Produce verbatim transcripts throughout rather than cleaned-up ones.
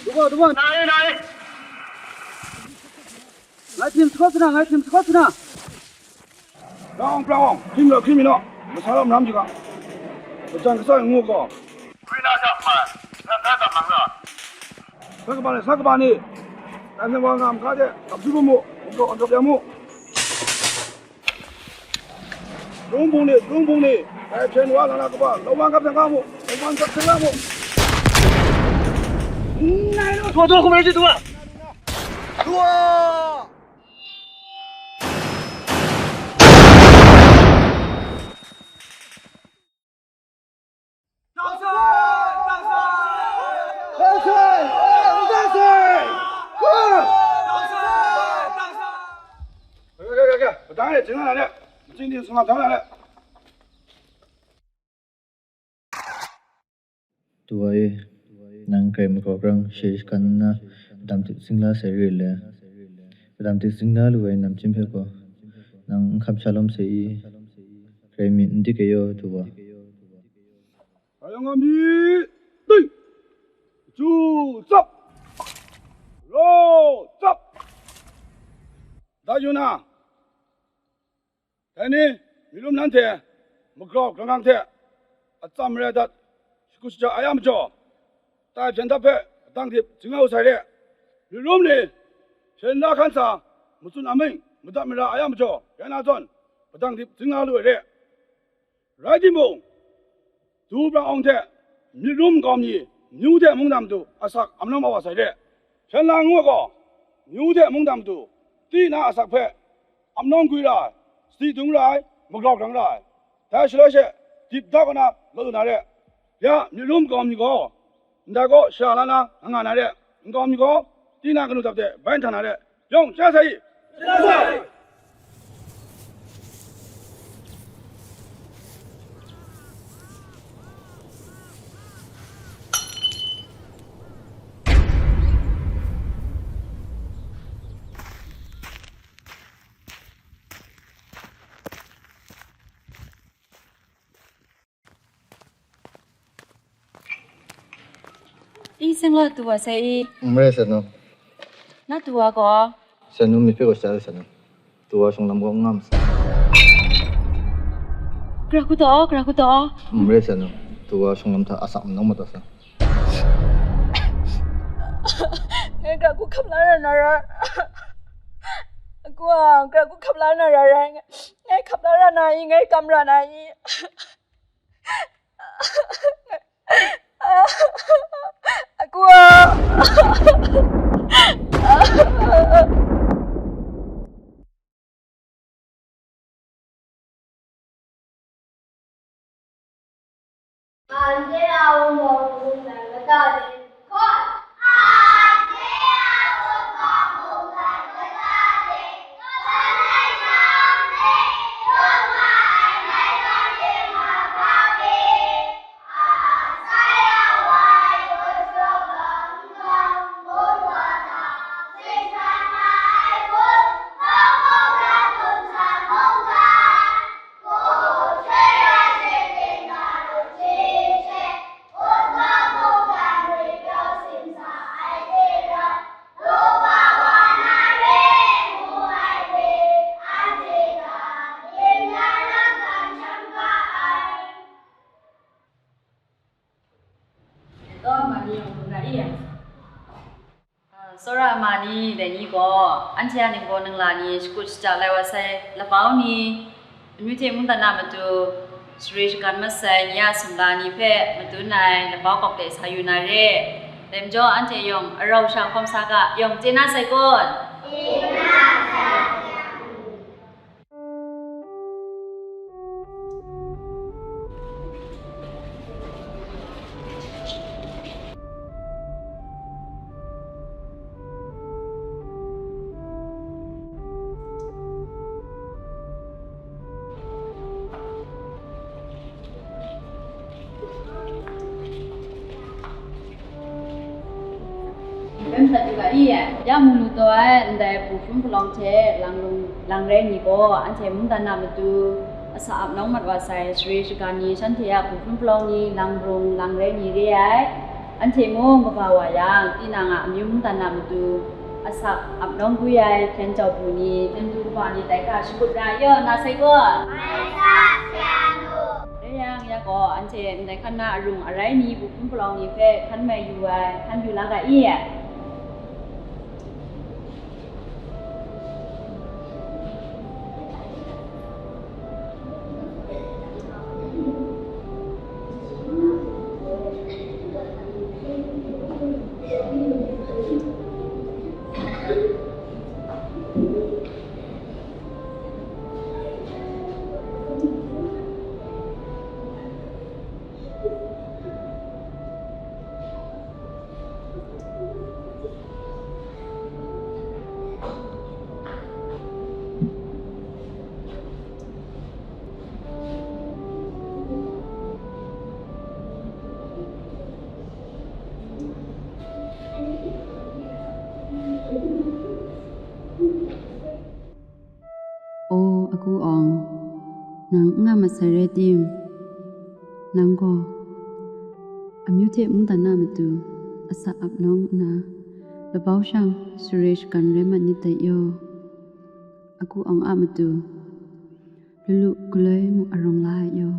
Duba, duba. Ngai hpim sakawt sana, ngai hpim sakawt sana. Brang, brang, hprim lau, hprim mi naw. Masa lam ram ji ga. Majan kasa ngu gaw. Sa kaba ni, sa kaba ni. Dai hpyen wa nga maga de, gap su mu, gap, gap ya mu. Lung bung ni, lung bung ni, dai hpyen wa nga na kaba, lawan gap yang ga mu, lawan gap yang ga mu. Nai lo, tua, tua, kumai ji tua. Tua! Tuwa e, nang grai makau krang she shakan nna, padam tik singla sai re le. Padam tik singla lu ai namchyim hpe gaw, nang n hkap shalawm sai i, grai mi n dik e yaw, Tuwa. Ayang a mi, ding! Ju tsap! Raw tsap! Da yu na, dai ni, mi lum nan hte, magrau grang grang hte, atsam marai dat, shakut shaja ai a majaw, tai hpyen dap hpe, adang dip, jingau sai re, mi lum ni, hpyen la hkan sa, matsun aming, madat mara ai a majaw, rai na zawn, padang dip, jingla lu ai re. Rai timung, du brang awng hte myit rum nkau mi, myu hte mungdan matu asak amnawng awa sai re. Hpyen la ngu ai gaw, myu hte mungdan matu, ti na asak hpe amnawng gwi ra ai, sadi dung ra ai, magrau grang ra ai. Dai shaloi she, dip da kaw na law lu na re. Ya, myit rum nkau mi gaw, ndai kaw shara la na nga nga na re. Nkau mi gaw, ti na kanu dap de bai nhtang na re. Yawng chyai sai i? I seng la tu wa sai i. N rai sa nu. Na tu wa gaw. Sa nu, mi hpe gaw sa sa nu. Tu wa shawng lam gaw n nga ma sa. Gara hku taw, gara hku taw. N rai sa nu. Tu wa shawng lam hta asak manawng ma taw sa. Ngai gara hku hkap la na na ra. Aku a, gara hku hkap la na ra rai. Ngai hkap la ra na i, ngai kam ra na i. Aku a. Tsawra ai ma ni dai ni gaw, anhte a ningbaw ningla ni shakut shaja lai wa sai, lapau ni, amyu hte mungdan a matu, share shagan masai ni a sumla ni hpe madun ai lapau kawk de sa yu na re. Dai majaw anhte yawng arau sha hkawm sa ga, yawng chye na sai kun? Ya mu lu taw ai ndai bu hpun palawng hte lang rung lang rai ni gaw, anhte mungdan a matu asak ap nawng mat wa sai, sare shagan ni, shanhte a bu hpun palawng ni, lang rung lang rai ni re ai. Anhte mung kaba wa yang, tinang a amyu mungdan a matu asak ap nawng gwi ai hpyen jau bu ni, hpyen du kaba ni, dai hta shakut ra ai yaw, na sai gaw. Mai sa, Sara nu. Rai yang, ya gaw, anhte ndai hkan na arung arai ni, bu hpun palawng ni hpe hkan mai yu ai, hkan yu la ga i? O, Agu Awng, nang n nga masai rai tim? Nang gaw amyu hte mungdan na matu asak ap nawng nna, labau shang sare shagan rai mat nit dai yaw. Agu Awng a matu, lulu galoi muk arawng la ai yaw.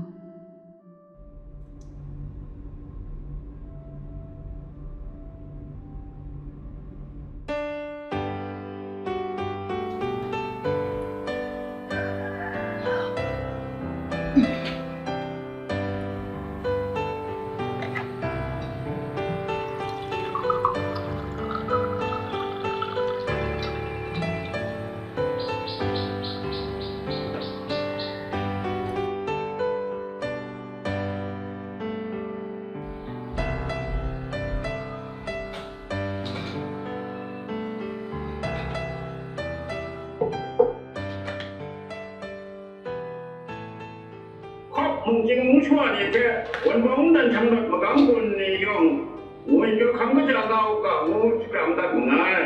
Hkawk mungchying mungshwa ni hte Wunpawng mungdan hkyang rawt magam gun ni yawng ngwipyaw hkam kaja kau u ga ngu shakram dat nngai.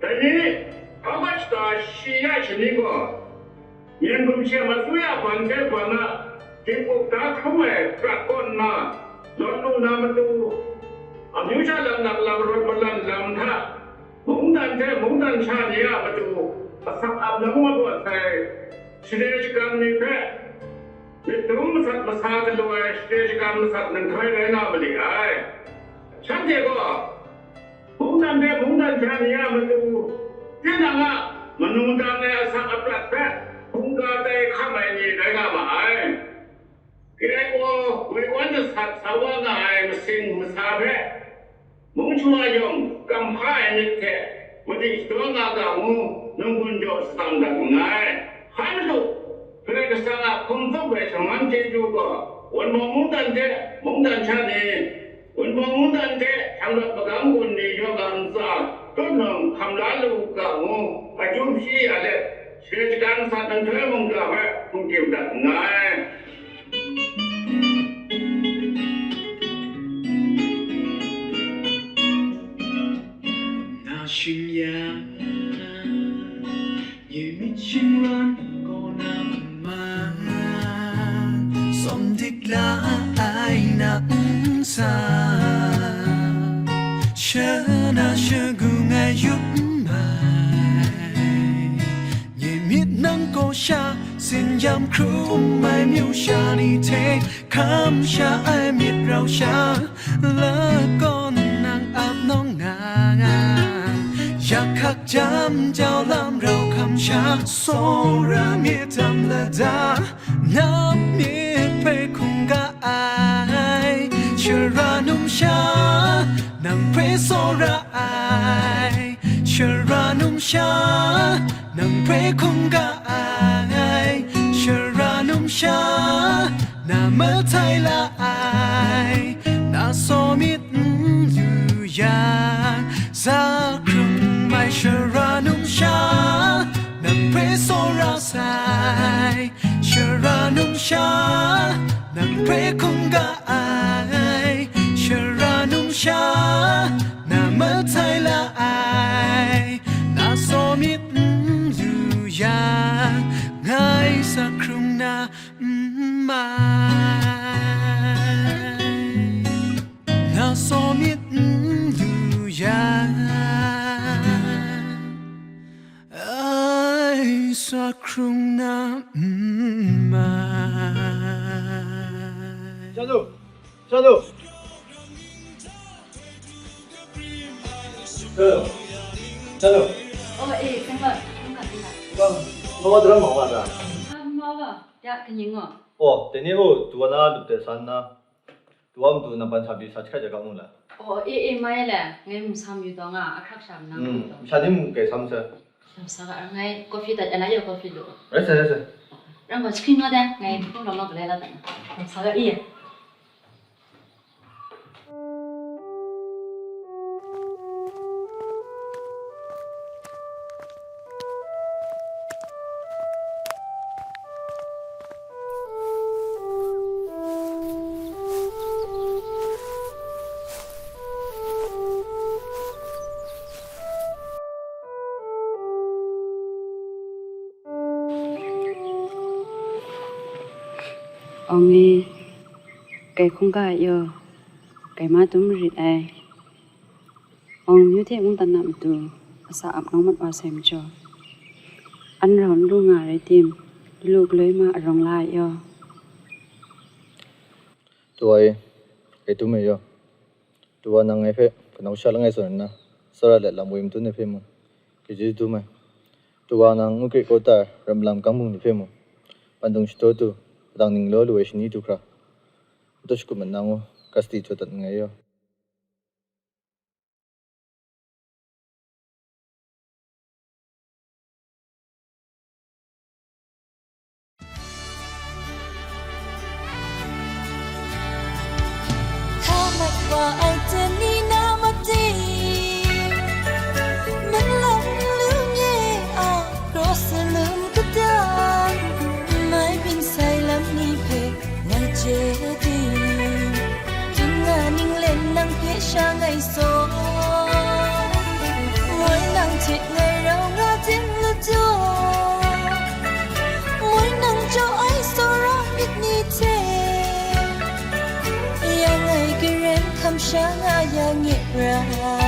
Dai ni, August shata shi ya shani gaw, Myen hkum shem asuya ban hte ban a, htingkuk da hkrum ai prat kaw nna, lawt lu na matu, amyu sha lam nak lam rawt malan lam hta, mungdan hte mungdan sha ni a matu asak ap nawng mat wa sai, share shagan ni hpe, myit dum masat masa galaw ai share shagan masat nhtoi rai nga ma li ai. Shanhte gaw, mungdan hte mungdan sha ni a matu, tinang a manu dan ai asak aprat hpe hkungga tai hkam ai ni rai nga ma ai. K I O ngwi wan jasat sa wa nga ai masing masa hpe, mung shawa yawng kam hpa ai myit hte madi shadaw nga ga ngu, nunggun jaw shatsam dat nngai. Hkan lu, Karai Kasang a hkum tsup ai shaman chyeju gaw, Wunpawng mungdan hte mungdan sha ni, Wunpawng mungdan hte hkyang rawt magam gun ni yawng a ntsa tutnawng hkam la lu u ga ngu, akyu hpyi ya let, share shagan masat nhtoi mungga hpe hkungtim dat nngai. Na shing ya, nye myit shingran kaw na nma, tsawm dik la ai na nsa, sha na shagung ai yup mai. Nye myit nang kaw sha, tsin yam hkrum ai myu sha ni hte, hkam sha ai myit rau sha, lakawn nang ap nawng na nga. Yak hkak jam jau lam rau hkam sha, tsawra myit tam lada, na myit hpe hkungga ai, shara numsha, nang hpe tsawra ai, shara numsha, nang hpe hkungga ai, shara numsha, na matai la ai, na saw myit n yu yang, za hkrum ai shara numsha, nang hpe tsawra sai, shara numsha, nang hpe hkungga ai, shara numsha, na matai la ai. Sa hkrung na n mai. Chanu! Chanu! Chanu! Chanu! Oh, eh, seng la, seng la, seng la. Bang, mama daram mau nga ta? Ah, mama, ya, kanying ngo. Oh, dai ni o, duwa na lup de san na. Duwa matu nampan sa pyi sa jahkai jahkang mu la. Oh, eh, eh, mai le, ngai mu sa mayu taw nga, ahkrak sha manang Hmm, mu taw. Masha ni mu kai sam sa. Sa ga, ngai coffee dat, ana yo coffee lu. Rai sa, rai sa. Rang ko, chicken no de, ngai kung long long ka lai la ta na. Sa ga, iya. Awng e, kai hkungga ai yaw, kai ma tum marit ai. Awng myu hte mungdan a matu, asak ap nawng mat wa sai majaw, an rau n lu nga rai tim, lu galoi ma arawng la ai yaw. Duwa e, kai tum ai yaw. Duwa nang ngai hpe kanau sha langai zawn nna, tsawra let lam woi madun ai hpe mung, chyeju dum ai. Duwa nang ngu kre kau ta ai ram lam kang mung ni hpe mung, pandung shadaw du, padang ning law lu ai shani du hkra, n taw shagup mat na ngu, custody jaw dat nngai yaw. Hta mat wa ai teni na mate, malang lu nye a, cross salum kata, mai byin sai lam ni hpe ngai chye di. Dum nga ninglen nang hpe sha ngai saw, moi nang hte ngai rau nga tim laju, moi nang jaw ai tsawra myit ni hte, ya ngai karen hkam sha nga ya nye ra.